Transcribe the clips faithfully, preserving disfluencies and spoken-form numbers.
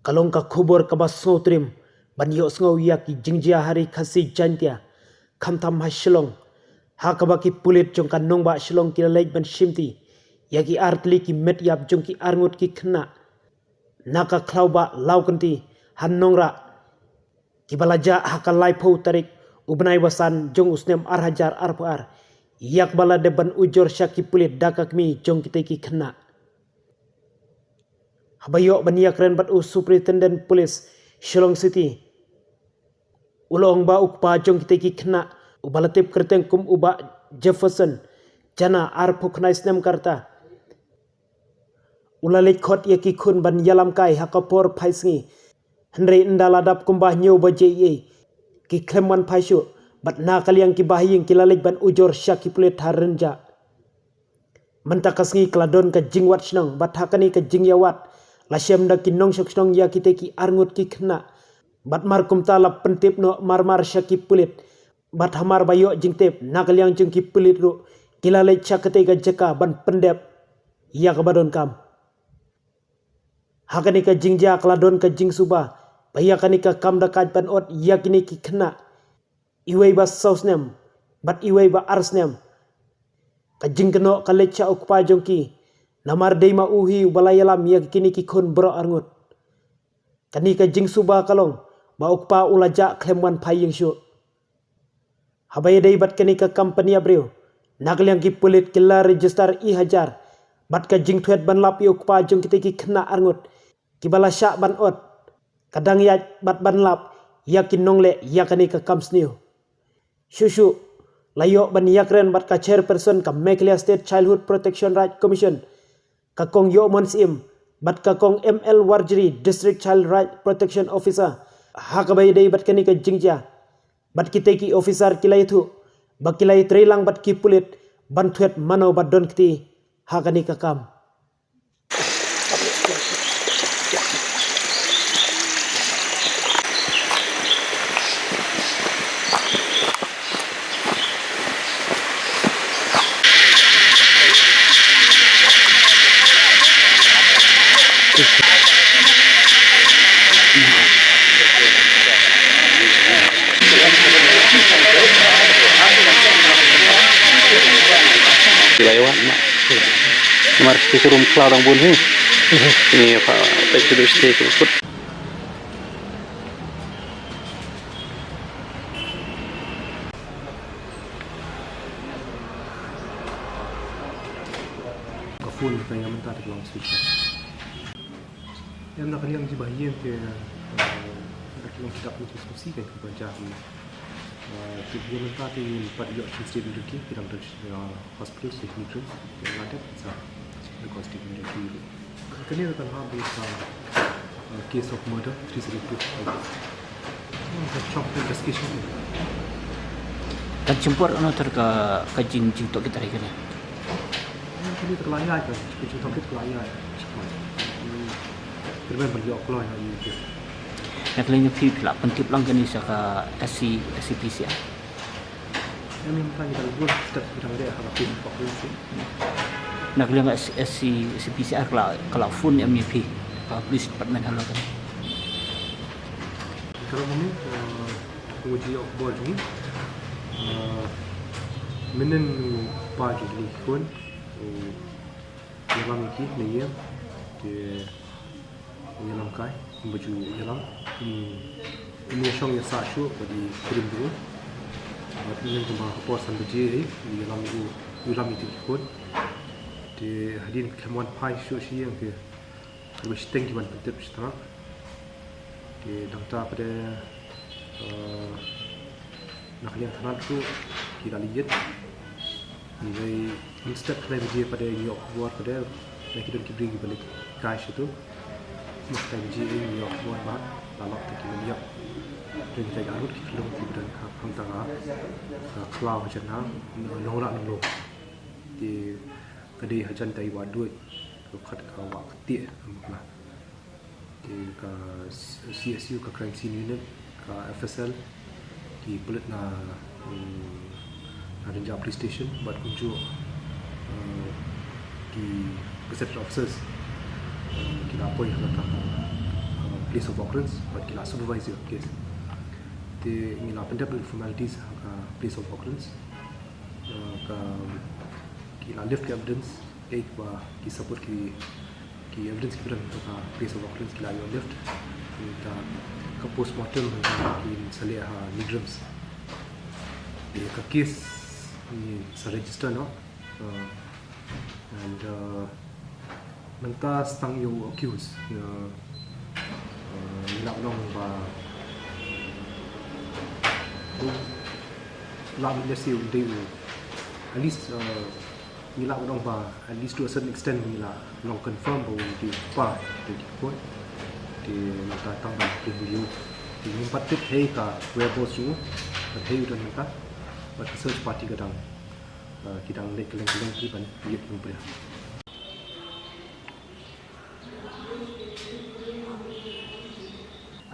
Ka long ka khubor kaba sngewtriem ban ïohsngew ïa ki jingjia ha ri Khasi Jaintia, khamtam ha Shillong, ha kaba ki pulit jong ka nongbah Shillong ki la leit ban shimti ïa ki artylli ki met ïap jong ki arngut ki khynnah na ka khlaw bah Lawkynti ha Nongrah, kiba la jah ha ka laiphew tarik u bnai ba san jong u snem ar hajar arphew ar, ïa kaba la dep ban ujor sha ki pulit da ka kmie jong kitei ki khynnah. Haba ïoh ban ïakren bad u Superintendent Police Shillong City, u la ong ba u kpa jong kitei ki khynnah, uba la tip kyrteng kum u Bah Jefferson Jana, arphew khyndai snem ka rta, u la leit khot ïa ki khun ban ïalam kai ha ka por phai sngi. Hynrei ynda la dap kumba hynñiew baje eiei, ki khlem wan phai shuh, bad na ka liang ki bahaïing ki la leit ban ujor sha ki pulit ha Rynjah. Mynta ka sngi ka la don ka jingwad shnong, bad ha kane ka jingïawad la shem da ki nongshong shnong ïa kitei ki arngut ki khynnah. Bad mar kumta la pyntip noh marmar sha ki pulit. Bad hamar ba ïoh jingtip na ka liang jong ki pulit ruh, ki la leit sha katei ka jaka ban pyndep ïa kaba donkam. Ha kane ka jingjia ka la don ka jingsuba ba ïa kane ka kam da kait ban ot ïa kine ki khynnah, iwei ba saw snem bad iwei ba ar snem. Ka jingkynnoh ka leit sha u kpa jong ki, namar dei ma u hi uba la ïalam ïa kine ki khun baroh arngut. Kane ka jingsuba ka long ba u kpa u la jah khlem wan phai ïing shuh. Haba ïadei bad kane ka kam pynïap briew, na ka liang ki pulit ki la register e-hajar bad ka jingthwet ban lap ïa u kpa jong kitei ki khynnah arngut kiba la shah ban ot, ka dang ïaid bad ban lap ïa ki nongleh ïa kane ka kam sniew. Shuh shuh la ïoh ban ïakren bad ka chairperson ka Meghalaya State Childhood Protection Rights Commission, ka Kong Ïohmon Syiem, bad ka Kong M L Warjri, District Child Rights Protection Officer, ha kaba ïadei bad kane ka jingjia. Bad kitei ki officer ki la ïathuh ba ki la ïatreilang bad ki pulit ban thwet mano ba don kti ha kane ka kam. Ki la ïa wan ma. Mar ki surum khlaw dang bun hi. Ni pa pek tu stage put. Ka phone ka ïa mynta te ka long switch off. Em na ka liang jong bahaïing te, eh, da ki long ki dap ki sngewsih ka ki ba jah. Eh, ki ba mynta te ngin pat ïoh ki state ki ki dang dang, eh, hospital state ki dang la dep sa. Because state ki. Kane ka kan hap ka, uh, case of murder three zero two. Ka chok investigation. Kan shim por ano ter ka, ka jing, jingtok kita hari kane. Kane ka la ïa ka, ka jingtok kita ka la ïa. Kane ban ïoh kloi ha ïa. Na ka liang phi la pyntip lang kane sha ka S C, S C P C ah. Em, em, tang kita bun step kita ngade ha ka Facebook page. Na ka liang S-, S C, S C P C ah ka la, ka la phone em ïa phi. Ka police department halor kane. Ka long mynne, eh, kumba ju ïoh khubor jong ngi. Eh, mynhynnin u kpa jong kine ki khun u ïalam ïa ki na ïing, te u ïalam kai, kumba ju ïalam, um, um ïashong ïasah shuh bad i kurim jong u. Bad mynhynnin kumba ha ka por san baje hi, u ïalam, u, u ïalam ïa ki khun. Te hadien khlem wan phai shuh sha ïing te, kaba shiteng ki wan pyntip sha tnga. Te nangta pat de, eh, na ka liang tnat ruh ki la leit ïit. Ngi dei mynstep khlem ji pat de ngi ïoh khubor pat de na ki don ki briew kiba leit kai sha tu. Mynstep ji ngi ïoh khubor ba la lok te ki ban ïap. Don ki arngut ki khlem ki ba don ha hangta ka, ka khlaw hajan na Nongrah Nonglum. Te ka dei hajan dei Wahduid, ka khat ka Wahktieh, ka Te ka C S U, ka Crime Scene Unit, ka F S L, ki pulit na, mm, na Rynjah Police Station, bad kumjuh, eh, ki gazetted officers, eh, ki la poi ha kata ka, eh, Place of occurrence bad ki la supervise ïa ka case. Te ngi la pyndep ïa formalities ha ka place of occurrence. Uh, ka, ki la lift ka evidence, eh, ba ki support ki, ki evidence kiba don ha ka place of occurrence ki la ïoh lift. Te ka postmortem ka kin sa leh ha NEIGRIHMS. Te ka case ngi sa register noh. Uh, and, uh, mynta sa tang ïa u accused. Uh, uh, ngi lah ban ong ba u, lah ban ong ba u dei u, at least, uh, ngi lah ban ong ba at least to a certain extent ngi lah long confirm ba u dei u kpa jong ki khun. Te mynta tang ban preview. Te ngim pat tip hi ka whereabouts jong u, bad hi u don mynta. Bad ka search party ka dang, uh, ki dang leit kylleng kylleng ki ban ïoh ïa u briew.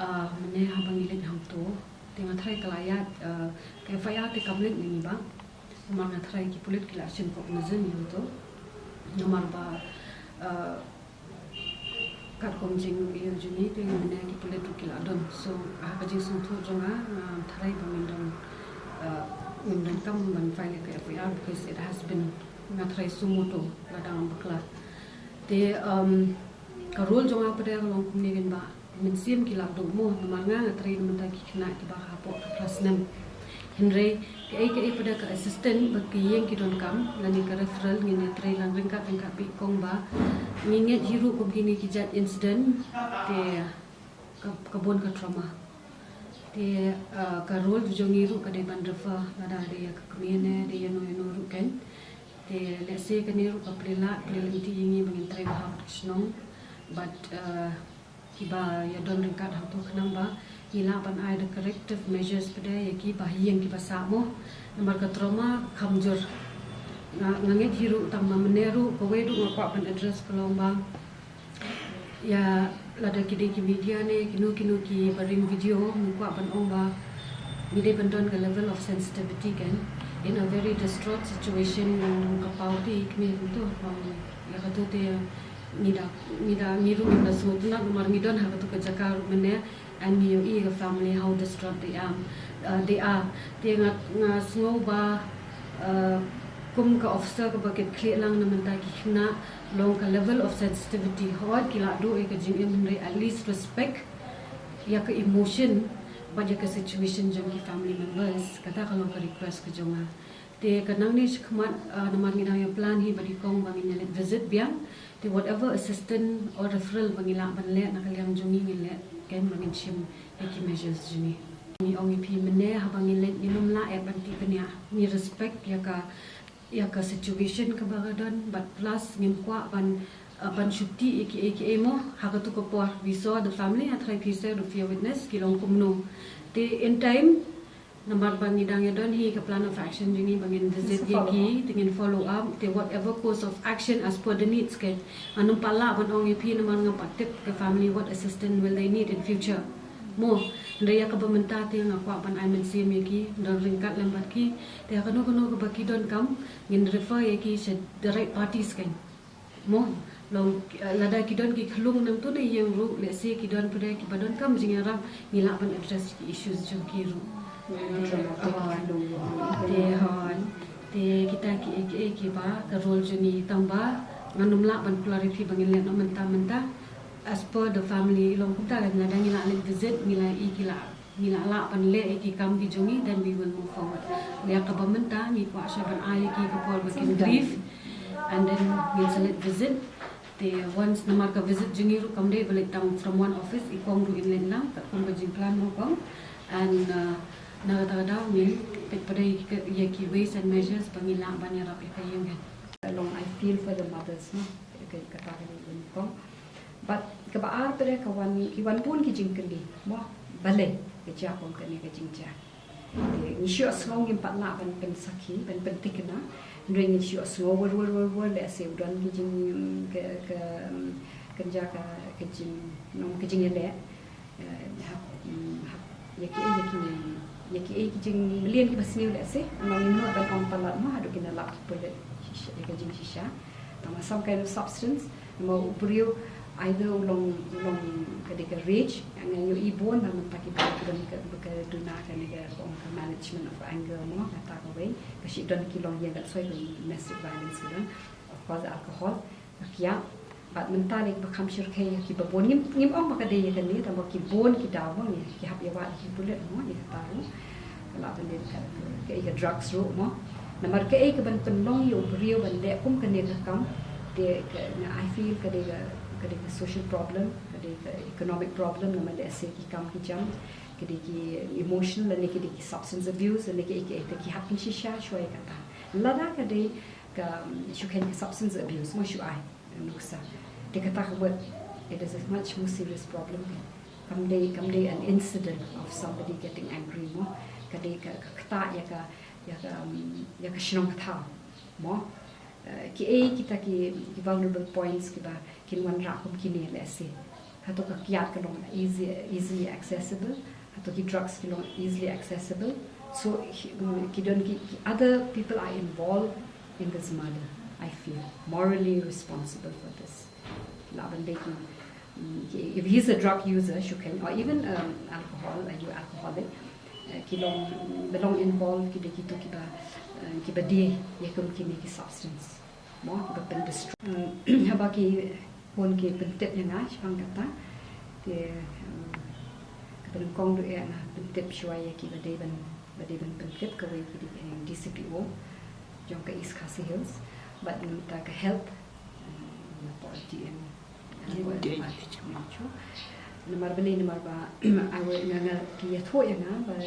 Ah, mynne haba ngi leit hangto, te nga tharai ka la ïaid, ah, ka F I R te kam leit na ngi ba. Namar nga tharai ki pulit ki la shim cognizance ïa uto. Namar ba, ah, katkum jingïohi jong ngi te mynne ki pulit ruh ki la don. So, ha ka jingsngewthuh jong nga, nga tharai ba ngin don, ah, ngin donkam ban file ïa ka F I R because it has been, nga tharai, suo motu, la dang bakla. Te, um, ka role jong nga pat ka long kumne kein ba mynsiem ki la duh mo, namar nga nga trei na mynta ki khynnah kiba hapoh ka phra snem. Hynrei kaei kaei pat ka assistant ba ki ïeng ki donkam lane ka referral ngin ïa trei lang ryngkat ryngkat bad i kong ba ngi ngeit hi ruh kum kine ki jait incident te ka, ka bun ka trauma. Te, uh, ka role jong ngi ruh ka dei ban refer lada dei ïa ka kmie ne dei ïano ïano ruh kein. Te lehse kane ruh ka plie lad plie lynti ïa ngi ba ngin trei bha bad ka shnong. Bad, uh, kiba ïa don ryngkat hangto khnang ba ngi lah ban ai da corrective measures pat ïa kiba ha ïing kiba sah mo. Namar ka trauma ka kham jur. Nga, nga ngeit hi ruh tang ba mynne ruh kawei ruh nga kwah ban address ka long ba ïa lada ki dei ki media ne kino kino kiba ring video ngi kwah ban ong ba ngi dei ban don ka level of sensitivity kein in a very distraught situation. Ngan ong ka paw te i kmie kumto ba ïa kato te ngi da, ngi da, ngi ruh ngi da sngewtynnat namar ngi don ha kato ka jaka ruh mynne. And ngi ïohi ka family how distraught they are, uh, they are. Te nga, nga sngew ba, uh, kum ka officer kaba kit khlieh lang na mynta ki khynnah long ka level of sensitivity. Hooid ki la duh ïa ka jingim hynrei at least respect ïa ka emotion bad ïa ka situation jong ki family members. Kata ka long ka request ka jong nga. Te ka nangne shakhmat, ah, namar ngi dang ïa plan hi bad i kong ba ngin ïa leit visit biang. Te whatever assistant or referral ba ngi lah ban leh na ka liang jong ngi ngin leh kein ba ngin shim ïa ki measures jong ngi. Ngi ong ïa phi mynne haba ngi leit ngin ym lah eh ban tih bniah. Ngi respect ïa ka, ïa ka situation kaba ka don bad plus ngim kwah ban, ah, ban shu tih ïa kiei kiei mo ha kato ka por. We saw the family, nga tharai phi seh ruh phi ïa witness ki long kumno. Te in time Namar ba ngi dang ïa don hi ka plan of action jong ngi ba ngin visit ïa ki, te ngin follow up, te whatever course of action as per the needs kein. Ngan ym pat lah ban ong ïa phi namar ngam pat tip ka family what assistance will they need in future. Mo, hynrei ïa kaba mynta te nga kwah ban ai mynsiem ïa ki, don ryngkat lem bad ki, te ha kano kano kaba ki donkam, ngin refer ïa ki sha the right parties kein. Mo, long, eh, lada ki don ki khlung nangto na ïing ruh, lehse ki don pat kiba donkam jingïarap, ngi lah ban address ki issues jong ki ruh. Te, hooid. Te kita kiei kiei kiba ka role jong ngi tang ba ngan ym lah ban clarify ba ngin leh noh mynta mynta. As per the family, long kumta kan lada ngi lah leit visit, ngi lah i ki lah Ngi lah lah ban leh ïa ki kam ki jong ngi, then we will move forward. Ïa kaba mynta ngi kwah shuwa ban ai ïa ki ka por ba kin grieve, and then ngin sa leit visit. Te once namar ka visit jong ngi ruh kam dei ba leit tang from one office, i kong ruh in leit lang katkum ka jingplan mo kong. And, uh, na kata ka daw ngin peit pat ïa ki ways and measures ba ngi lah ban ïarap ïa ka ïing kan. Long, I feel for the mothers, no? Ka, kata ka dei ba ngi kong. But kaba ar pat ka wan, ki wan bun ki jingkylli, mo, balei ka jia kum kane ka jingjia. Te ngi shu sngew ngim pat lah ban pynsakhi, ban pynthikna. Hynrei ngi shu sngew wer wer wer wer, lehse u don ki jing, ka, ka, ka jia ka, ka jing, nong ka jingïaleh. Eh, hap, mm, hap, ïa kiei, ïa ki, ïa kiei ki jingmlien kiba sniew lehse, namar ngim nud ban ong palat mo, haduh kin da lap ki pulit shisha, ïa ka jingshisha. Tang ma some kind of substance, namar u briew, Either u long, u long ka dei ka rage, nga ïohi bun ba mynta ki briew ki don ka, ka duna kane ka, ka management of anger mo, kata kawei. Ka shu don ki long ïa, that's why ka domestic violence ka don. Of course alcohol, ka kiad. Bad mynta lei ba kham shyrkhei ïa kiba bun, ngim, ngim ong ba ka dei ïa kane, tang ba ki bun ki daw mo, ki hap ïa wad ki pulit mo ïa kata ruh. Ka lah ban dei ka, ka, ka drugs ruh mo. Namar kaei kaban pynlong ïa u briew ban leh kum kane ka kam, te ka, nga, I feel ka dei ka, ka dei ka social problem, ka dei ka economic problem, namar lehse ki kam ki jam, ka dei ki emotional, lane ka dei ki substance abuse, lane kaei kaei, te ki hap pynshisha shuwa ïa kata. Lada ka dei ka, um, shu khein ka substance abuse mo, shu ai nuksa. Te kata ka word, it is a much more serious problem. Kam dei, kam dei an incident of somebody getting angry mo. Ka dei ka, ka ktah ïa ka, ïa ka, um, ïa ka shnong ka thaw mo. Eh, kiei kita ki, ki vulnerable points kiba kin wanrah kum kine, lehse. Hato ka kiad ka long easy, easily accessible, hato ki drugs ki long easily accessible. So hi-, mm, ki don ki, ki other people are involved in this murder, I feel, morally responsible for this. Lah ban dei ki, mm, ki, if he's a drug user, shu khein, or even, um, alcohol, are you alcoholic? Eh, ki long, ba long involved ki dei kito kiba, eh, kiba die ïa kum kine ki substance mo, kiba pyndestroy. Eh, haba ki khun ki pyntip ïa nga shaphang kata, te, eh, kaba nyngkong ruh eh nga pyntip shuwa ïa kiba dei ban, ba dei ban pyntip, kawei ki dei ka D C P O jong ka East Khasi Hills, bad mynta ka health, eh, na pdeng D M. Namar balei, namar ba, awe, nga, nga, ki ïathuh ïa nga ba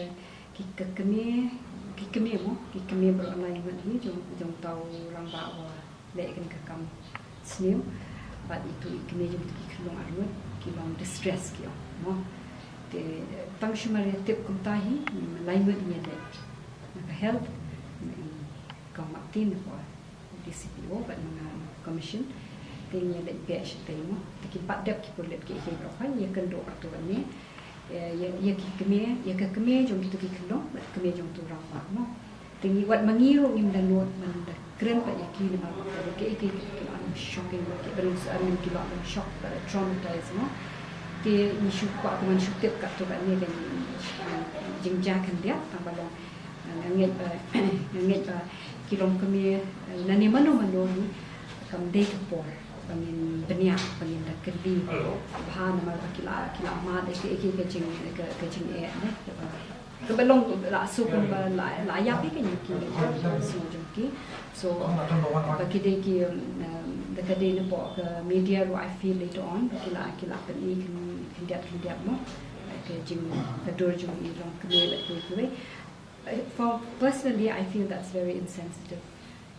ki, ka kmie, ki kmie mo, ki kmie baroh lai ngut hi jong, jong uta u rangbah uba leh kane ka kam sniew. Bad itu i kmie jong itu ki khyllung arngut ki long distress ki ong mo. Te tang shu mar ïatip kumta hi, lai ngut ngi leh na ka health, na i Kong Martin, na ka D C P O bad ma nga commission. Te ngi leit beh shatei mo. Te kim pat dep ki pulit kiei kiei baroh, ïakynduh katto katne. Ïa, ïa, ïa ki kmie, ïa ka kmie jong kito ki khyllung bad kmie jong uto u rangbah mo. Te ngi, wat ma ngi ruh ngim da nud ban da kren pat ïa ki namar ba kiei kiei ki la long shocking, ki la long, I mean, ki la long shock, ki la traumatized mo. Te ngi shu kwah kumno shu tip katto katne ka jingjia khyndiat, tang ba long, nga ngeit ba, nga ngeit ba ki longkmie, eh, nangne mano mano hi, kam dei ka por ba ngin bniah, ba ngin da kylli bha namar ba ki la, ki la mad ïa ka, ïa ka jing, ka, ka jingeh ne. Kaba long la shu kumba la, la ïap ïa ka, ïa ki, ïa ki sngew jong ki. So ba ki dei ki, um, um, da ka dei na pdeng ka media ruh, I feel later on ba ki la, ki la pyni khyn-, khyndiat khyndiat mo, ka jing, ka dur jong i longkmie bad kiwei kiwei. Uh, for personally, I feel that's very insensitive.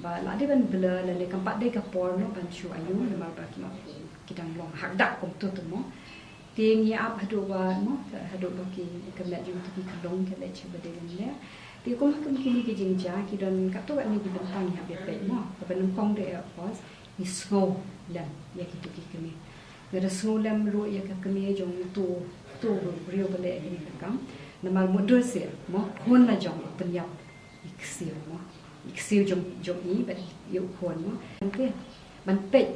Ba la dei ban blur, lane kam pat dei ka por noh ban shu ayu namar ba ki, ki dang long hakdak kumto to mo. Te ngi ap haduh ba mo, haduh ba ki, ka met jong kito ki khyllung ka leit sha ba dei ban leh. Te kum ha kum kine ki jingjia ki don katto katne ki bynta ngi hap ban peit mo. Kaba nyngkong de, of course, ngi sngew lem ïa kito ki kmie. Nga da sngew lem ruh ïa ka kmie jong uto, uto u briew ba leh ïa kane ka kam. Namar mutdur seh mo, khun la jong u pynïap i ksiew mo, i ksiew jong, jong i bad ïa u khun mo. Te ban peit,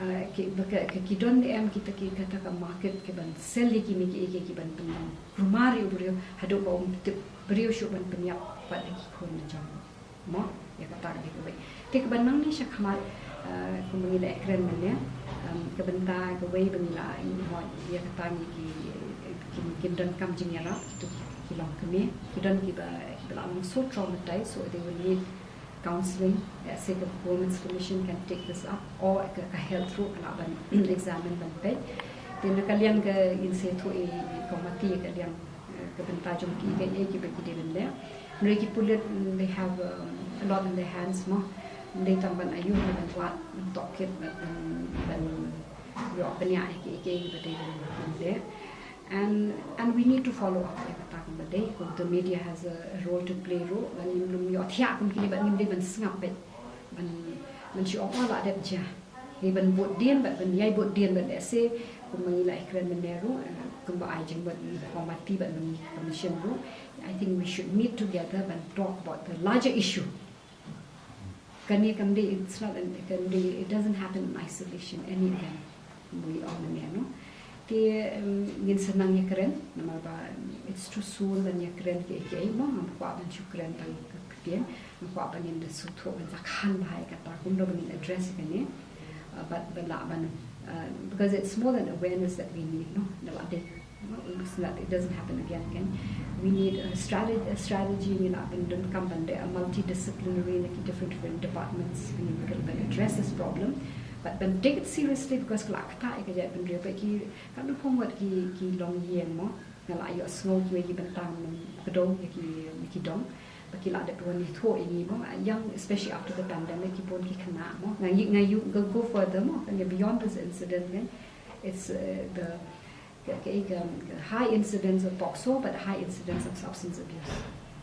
ah, ki, ba ka, ka, ki don ne em kita ki, kata ka market ki ban sell ïa kine kiei kiei ki ban pynlong kulmar ïa u briew haduh ba um tip briew shuh ban pynïap pat ïa ki khun la jong u mo. Ïa kata ka dei kawei. Te kaba nangne shakhmat, ah, kumba ngi la ïakren mynne, um, ka bynta kawei ba ngi la, ngi hoi ïa kata ngi ki, ki, kim donkam jingïarap kito ki, ki longkmie. Ki don kiba, kiba la long so traumatized, so they will need counselling. Let's say the Women's Commission can take this up, or ka, ka health ruh ka lah ban examine, ban peit. Te na ka liang ka, ngin sa ïathuh ïa i Kong Mati ïa ka liang, eh, ka bynta jong ki, kaei kaei kiba ki dei ban leh. Hynrei ki pulit, mm, they have, um, a lot in their hands mo. Ym dei tang ban ayu, ban wad, ban tohkit, ban, ban, ban ïoh bniah ïa kiei kiei kiba dei ban, ban leh. And, and we need to follow up ïa kata kumba dei. Kumto media has a, a role to play ruh. Ban ngim lum ïohthiah kum kine, ban ngim dei ban sngap beit. Ban, ban shu ong oh la dep jia. Ngi ban bud dien bad ban ïai bud dien bad, let's say, kumba ngi la ïakren mynne ruh, eh, kumba ai jingmut Kong Mati bad ma ngi commission ruh. I think we should meet together ban talk about the larger issue. Kane kam dei, it's not an, kam dei, it doesn't happen in isolation, any event. Mui ong ne no. Te ngin sa nang ïa kren namar ba it's too soon ban ïa kren kiei kiei mo, ngam kwah ban shu kren ba ktien, ngam kwah ba ngin da shu thoh ban sa khan bha ïa kata kumno ba ngin address ïa kane. But ba lah ban, because it's more than awareness that we need no, na ba dei. It's not, it doesn't happen again, again. We need a strategy, a strategy, you know, ban don kam ban dei a multidisciplinary, like different, different departments, we need to address this problem. But ban take it seriously because ka la ktah ïa ka jaitbynriew ba ki, ka don phong wat ki, ki longïing mo, nga la ïohsngew kiwei ki bynta nongkdew ïa ki, ïa ki dong. Ba ki la dep wan ïathuh ïa ngi mo, young, especially after the pandemic, ki bun ki khynnah mo. Nga ïoh, nga ïoh, go, go further mo, kan ïa beyond this incident kan. It's the, the, the high incidence of POCSO, but high incidence of substance abuse.